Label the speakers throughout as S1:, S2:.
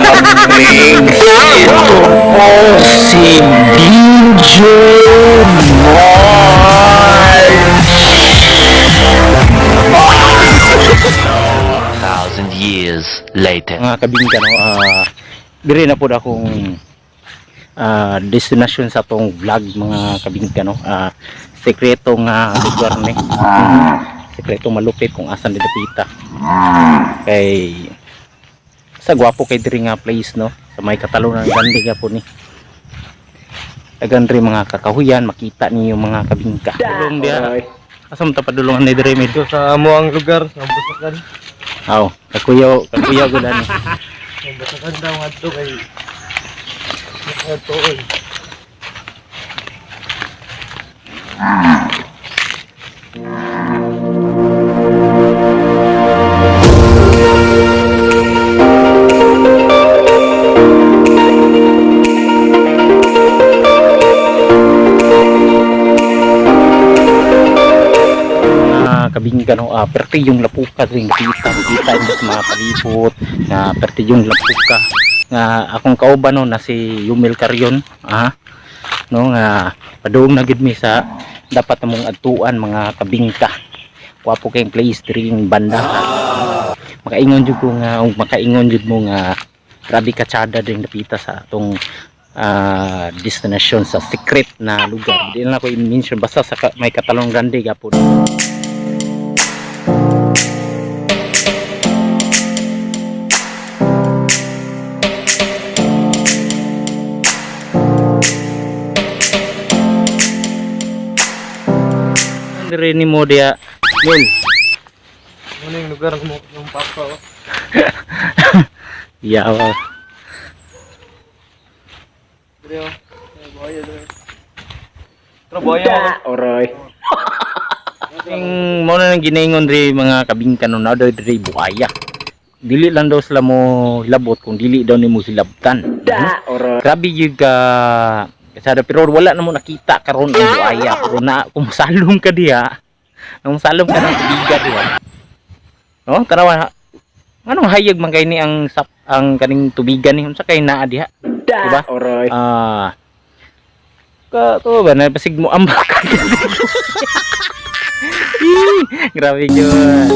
S1: Kamings. Ito po si DJ March.
S2: Thousand years later.
S1: Mga kabingka, no, diri na po akong destination sa tong vlog, mga kabingka, no. Sekreto nga lugar ni. Sekreto malupit kung asan di dapita. Kay sa gwapo kay diri nga place, no, sa may Katalunan Grande po ni. Dagan diri mga kakahuyan, makita niyo, mga kabingka. Dulong diha. Asa man ta padulungan ni diri med?
S3: Dito sa amuang lugar, sa Busakan.
S1: Aw, kakuyaw, kakuyaw gud ani.
S3: Sa Busakan daw ngadto kay ngadto oy.
S1: Mga kabingka, no, perti yung lapuka ring kita kita yung sa mga palibot nga perti yung lapuka nga akong kauban, no, na si Yumil Carion, no, nga padung na gid mi sa dapat namong adtuan, mga kabingka. Gwapo kayong place diri yung banda. Makaingon jud ko nga ug makaingon jud mo nga grabe katsada diri napita sa atong destination sa secret na lugar. Di na ako i-mention basta sa may Katalong Grande gapon. Dire ni mo diya, Mel.
S3: Ano yung lugar mo ng papa oh.
S1: Yawa.
S3: Dire oh. Ay, buhaya dire. Pero buhaya.
S1: Oray. Yung mo na nang ginaingon diri, mga kabingka, no, na daw diri buhaya. Dili lang daw sila mo hilabot kung dili daw nimo hilabtan. Da, oray. Grabe gyud ka kasada, pero wala na mo nakita karon ang buhaya. Pero na kung salom ka diha, kung salom ka ng tubiga diha. No, tanawa anong hayag man kay ni ang sap, ang kaning tubigan ni unsa kay naa diha? Diba?
S3: Oray.
S1: Ka to ba na pasig mo ambak. Grabe yun.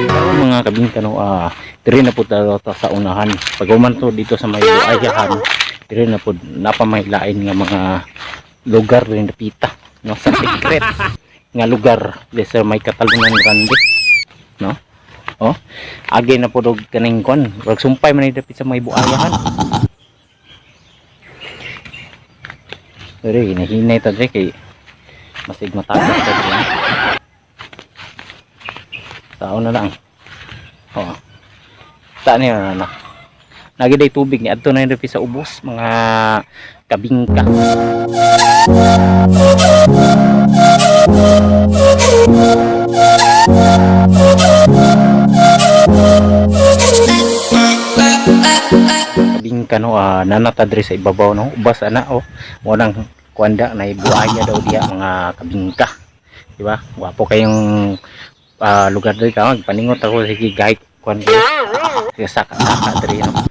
S1: Karon, mga kabingka, no, diri na po tayo ta sa unahan. Pag to dito sa may ayahan, diri na po napamay lain nga mga lugar rin napita, no, sa secret nga lugar di sa may Katalunan Grande, no. Oh, agi na po dog kaning kon, rag sumpay man ni dapit sa may buayahan. Pero hinahinay ta diri kay masig matagas ta diri. Tao na lang. Oo. Ta niya na na. Lagi day tubig ni adto na yung sa ubos, mga kabingka. Kabingka, no, nanata diri sa ibabaw, no. Ubas ana oh. Mo nang kuanda na ibuaya daw diha, mga kabingka. Di ba? Gwapo kayong lugar diri ka magpaningot ako sige gahit kuan diri. Sige, saka saka diri, no.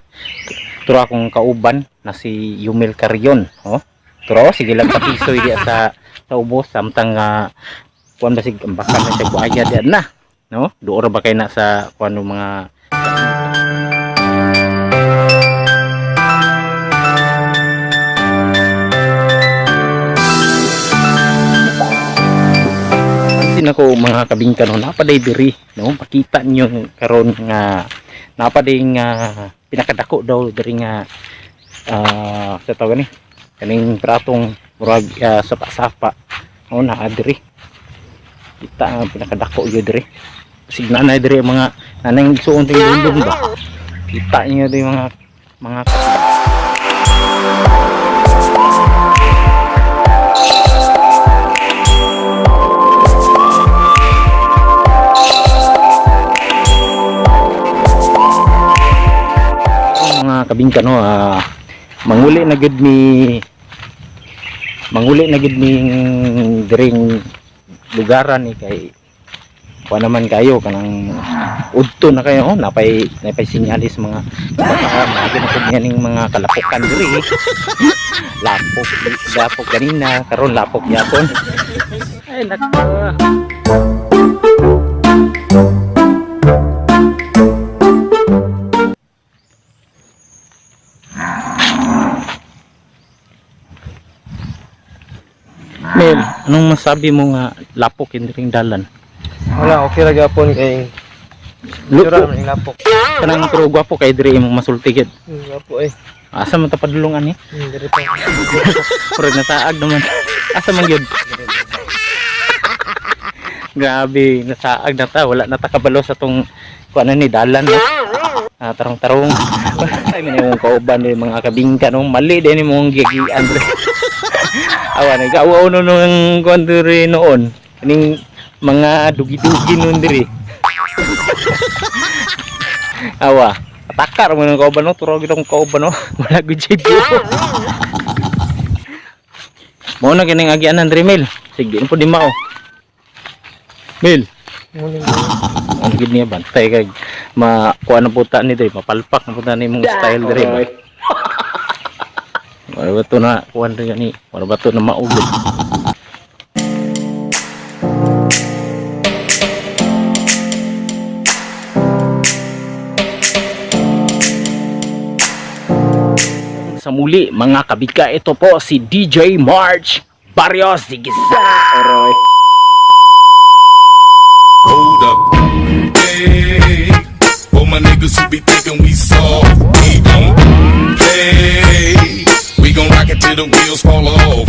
S1: Turo akong kauban na si Yumil Carion, oh. Turo sige lang kapisoy diya sa ubos samtang kuan ba sig ambakan na siya buaya diya na, no? Duor ba kay na sa kuan ng mga. Pansin ako, mga kabingka, no, napaday diri, no, makita niyo karon nga napaday nga pinakadako daw diri nga sa tawag ni kaning pratong murag sapa-sapa, no, naa diri kita ang pinakadako gyud diri. Sig nanay diri mga nanay igsuon ting dundon ba. Kita niyo diri mga mga kabingka, no, manguli na gid ni diring lugaran ni kay kuha naman kayo kanang udto na kayo, oh, napay sinyalis mga baka maagi na pud ning mga kalapokan diri. Lapok lapok ganina, karon lapok yapon. Ay nako. Mel, anong masabi mo nga lapok in diring dalan?
S3: Wala, okay ra gyapon kay
S1: Lupo,
S3: man lapok.
S1: Kanang pero gwapo kay diri imong masulti gid.
S3: Gwapo eh.
S1: Asa man ta padulungan ni?
S3: Diri pa.
S1: Pero nasaag naman. Asa man gyud? Grabe, nasaag na ta, wala na ta kabalo sa tong kuan ni dalan, no? Ah, tarong-tarong. Ay man imong kauban ni mga kabingka, no, mali din imong gigian. Awa nagawa no nung kuan diri noon. Kaning mga dugi-dugi nun diri. Awa, atakar mo ng kauban, no, turo gid akong kauban, no. Wala gud siya. Mao na kining agianan diri, Mel. Sige, po di mao. Mel, ang gid niya bantay kay ma kuha na puta ni diri, mapalpak na puta ni imong style diri ba. Wala ba to na kuan diri ni? Wala ba to na maugod? Sa muli mga kabika, ito po si DJ March Barrios de Giza.
S3: Aroy.
S4: Hold up. Hey, for my niggas who be thinking we soft, we don't play. We gon' rock it till the wheels fall off.